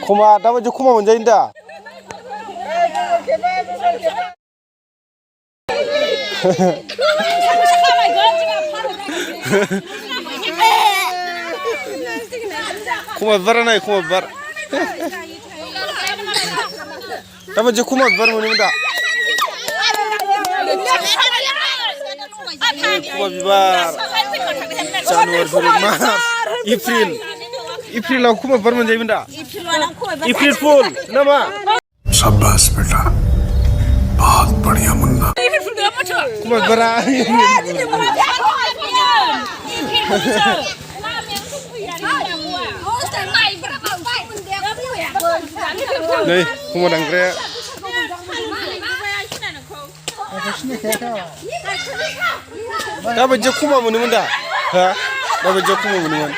खमा दाबायदि खमा मोनजायो दा खमा बिबारा नाय खमा बिबार दाबायदि खमा बिबार मोनोमोन दा खमा बिबार जानुवारि फेब्रुवारि मार्च एप्रिलाव खमा बिबार मोनजायोमोन दा एप्रिल फुल नामा शाबाश बेटा बहुत बढ़िया मुन्ना खमा बिबारा नै खमा दांग्राया दाबायदियाव खमा मोनोमोन दा हा दाबायदियाव खमा मोनोमोन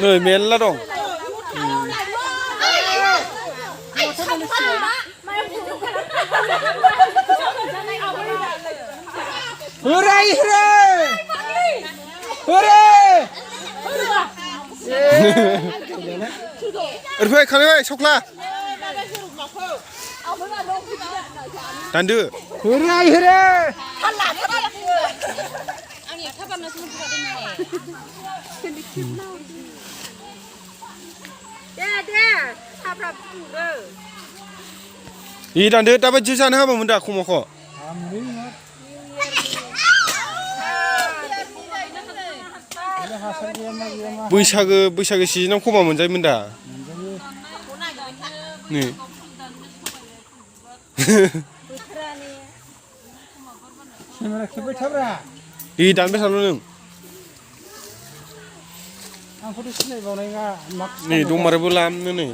नै मेरला दं Hooray, hooray! Hooray! ओरैफाय खालामबाय सख्ला दान्दो Hooray, hooray! 이 दान्दो दाबायदि जानो हाबामोन दा खमाखौ बैसागो सिजोनाव खमा मोनजायोमोन दा नै इ दानबाय थाल' नों नै दंमारोबो लामनो नै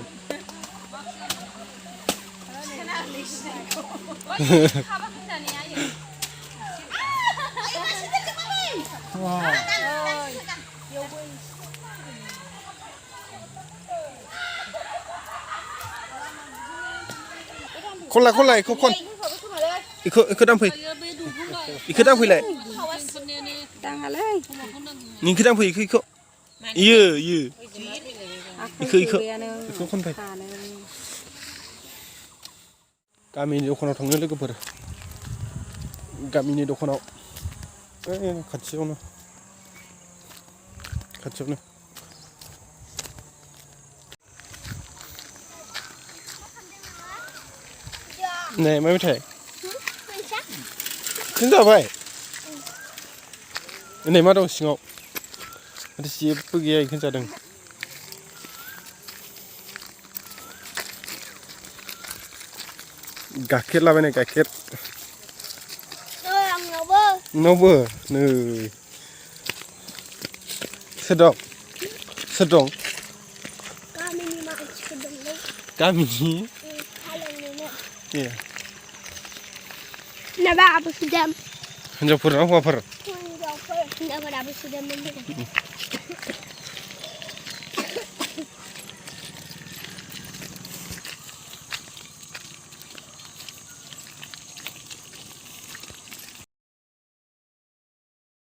खनलाय इखौ खन इखौ दांफै इखौ दांफैलाय निखौ दांफै इखौ इखौ खनफै गामिनि दखानाव थांनो लोगोफोर गामिनि दखानाव खाथियावनो नै मा मेथाइ खोनजाबाय नै मा दं सिङाव माथो जेबो गैया बेखौनो जादों गाइखेर लाबायनाय गाइखेर नोंनावबो नै सोर दं गामिनि हिनजावफोर ना हौवाफोर